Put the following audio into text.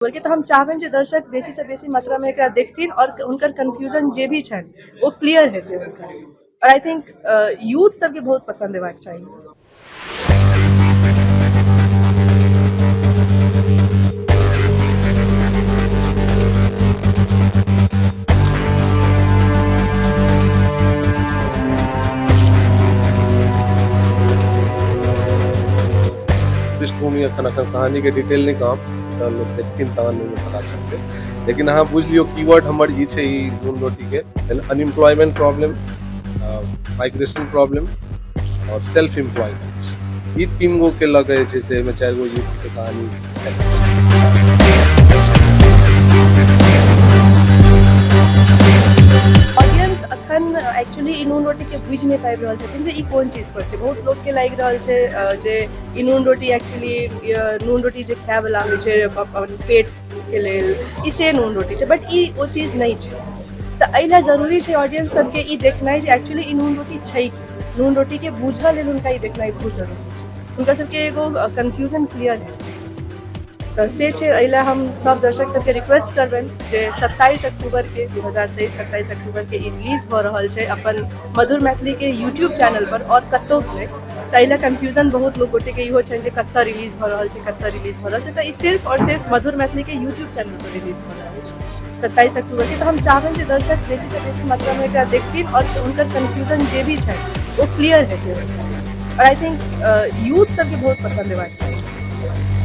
के, तऽ हम चाहबनि जे दर्शक बेसीसँ बेसी मात्रामे एकरा देखथिन आओर हुनकर कन्फ्यूजन जे भी छनि ओ क्लियर हेतै हुनकर। आओर I think youth सबके बहुत पसन्द हेबाक चाही। पृष्ठभूमि एखन एखन कहानी के डिटेल नहि कहब तऽ लोक देखथिन तहन ओहिमे पता चलतै, लेकिन अहाँ बुझि लियौ कीवर्ड हमर ई छै ई नून रोटीके अनएम्प्लॉयमेंट प्रॉब्लम, माइग्रेशन प्रॉब्लम और सेल्फ एम्प्लॉयमेंट, ई तीन गो के लऽ के जे छै से एहिमे चारि गो यूथ्स के कहानी। ऑडियंस अखन एक्चुअली ई नून रोटीके बुझि नहि पाबि रहल छथिन जे ई कोन चीज पर छै। बहुत लोकके लागि रहल छै जे ई नून रोटी एक्चुअली नून रोटी जे खायवला होइ छै अपन पेटके लेल, ई से नून रोटी छै, बट ई ओ चीज नहि छै। तऽ एहि लए जरूरी छै ऑडियंस सबके ई देखनाइ जे एक्चुअली ई नून रोटी छै की। नून रोटीके बुझऽ लेल हुनका ई देखनाइ बहुत जरूरी छै, हुनका सबके एगो कन्फ्यूजन क्लियर हेतै। तऽ से छै, एहि लए हम सब दर्शक सबके रिक्वेस्ट करबनि जे 27 अक्टूबरके 2023 27 अक्टूबरके ई रिलीज भऽ रहल छै अपन मधुर मैथिलीके यूट्यूब चैनल पर आओर कतहु नहि। तऽ एहि लए कन्फ्यूजन बहुत लोक गोटेके इहो छनि जे कतऽ रिलीज भऽ रहल छै, कतऽ रिलीज भऽ रहल छै। तऽ ई सिर्फ आओर सिर्फ मधुर मैथिलीके यूट्यूब चैनल पर रिलीज भऽ रहल छै 27 अक्टूबरके। तऽ हम चाहबनि जे दर्शक बेसीसँ बेसी मात्रामे एकरा देखथिन आओर हुनकर कन्फ्यूजन जे भी छनि ओ क्लियर हेतै हुनकर। आओर I think youth सबके बहुत पसन्द हेबाक चाही।